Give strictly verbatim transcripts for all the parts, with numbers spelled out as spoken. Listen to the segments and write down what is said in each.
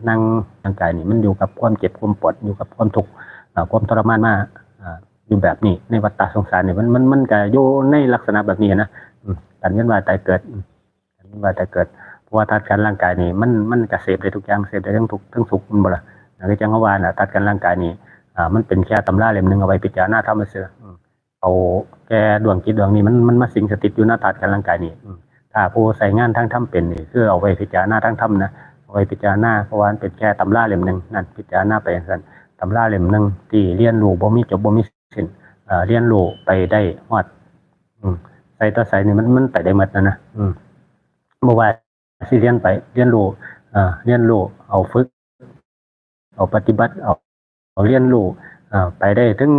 นั่งร่างกายนี่มันอยู่กับความเจ็บความปวด อยู่กับความทุกข์ อ่า ความทรมานมา อ่า อยู่แบบนี้ในวัฏฏะสงสารนี่มันมันมันก็อยู่ในลักษณะแบบนี้นะ อืม การเวียนว่ายตายเกิด อืม การเวียนว่ายตายเกิด เพราะว่าธาตุขันธ์ร่างกายนี่มันมันก็เสพได้ทุกอย่าง เสพได้ทั้งทุกข์ทั้งสุข แม่นบ่ล่ะ ก็จั่งว่าน่ะ ธาตุขันธ์ร่างกายนี่ อ่า มันเป็นแค่ตำราเล่มหนึ่งเอาไว้พิจารณาธรรมซื่อๆ อืม เอาแค่ดวงจิตดวงนี้มันมันมาสิงสถิตอยู่ในธาตุขันธ์ร่างกายนี่ อืม ถ้าผู้ใช้งานทางธรรมเป็นนี่ คือเอาไว้พิจารณาทางธรรมนะ เอาไว้พิจารณา เพราะว่ามันเป็นแค่ตำราเล่มหนึ่งนั่น พิจารณาไปจั่งซั้น ตำราเล่มหนึ่งที่เรียนรู้บ่มีจบบ่มีสิ้น เอ่อ เรียนรู้ไปได้ฮอด อืม ไสต่อไสนี่มันมันไปได้หมดนะนะ อืม บ่ว่าสิเรียนไป เรียนรู้ เอ่อ เรียนรู้ เอาฝึก เอาปฏิบัติ เอา เอาเรียนรู้ เอ่อ ไปได้ถึง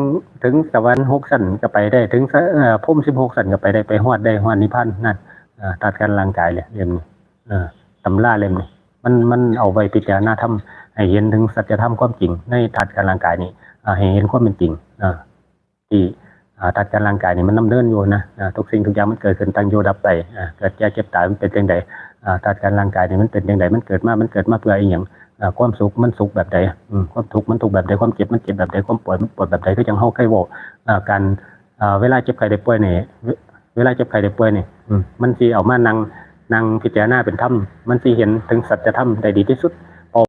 ถึงสวรรค์หกชั้นก็ไปได้ ถึงสะ เอ่อ พรหมสิบหกชั้นก็ไปได้ ไปฮอดได้ ฮอดนิพพานนั่น เอ่อ ธาตุขันธ์ร่างกายเลยเล่มนี้ เอ่อ ตำราเล่มนี้ มัน มันเอาไว้พิจารณาธรรม ให้เห็นถึงสัจธรรมความจริงในธาตุขันธ์ร่างกายนี่ อ่า ให้เห็นความเป็นจริง อ่า ที่ อ่า ธาตุขันธ์ร่างกายนี่มันดำเนินอยู่นะ อ่า ทุกสิ่งทุกอย่างมันเกิดขึ้นตั้งอยู่ดับไป อ่า เกิดแก่เจ็บตายมันเป็นจั่งใด อ่า ธาตุขันธ์ร่างกายนี่มันเป็นจั่งใด มันเกิดมา มันเกิดมาเพื่ออีหยัง อ่า ความสุขมันสุขแบบใด อืม ความทุกข์มันทุกข์แบบใด ความเจ็บมันเจ็บแบบใด ความปวดมันปวดแบบใด คือจั่งเฮาเคยเว้า อ่า การ อ่า เวลาเจ็บไข้ได้ป่วยนี่ เว- เวลาเจ็บไข้ได้ป่วยนี่ อืม มันสิเอามานั่ง นั่งพิจารณาเป็นธรรม มันสิเห็นถึงสัจธรรมได้ดีที่สุด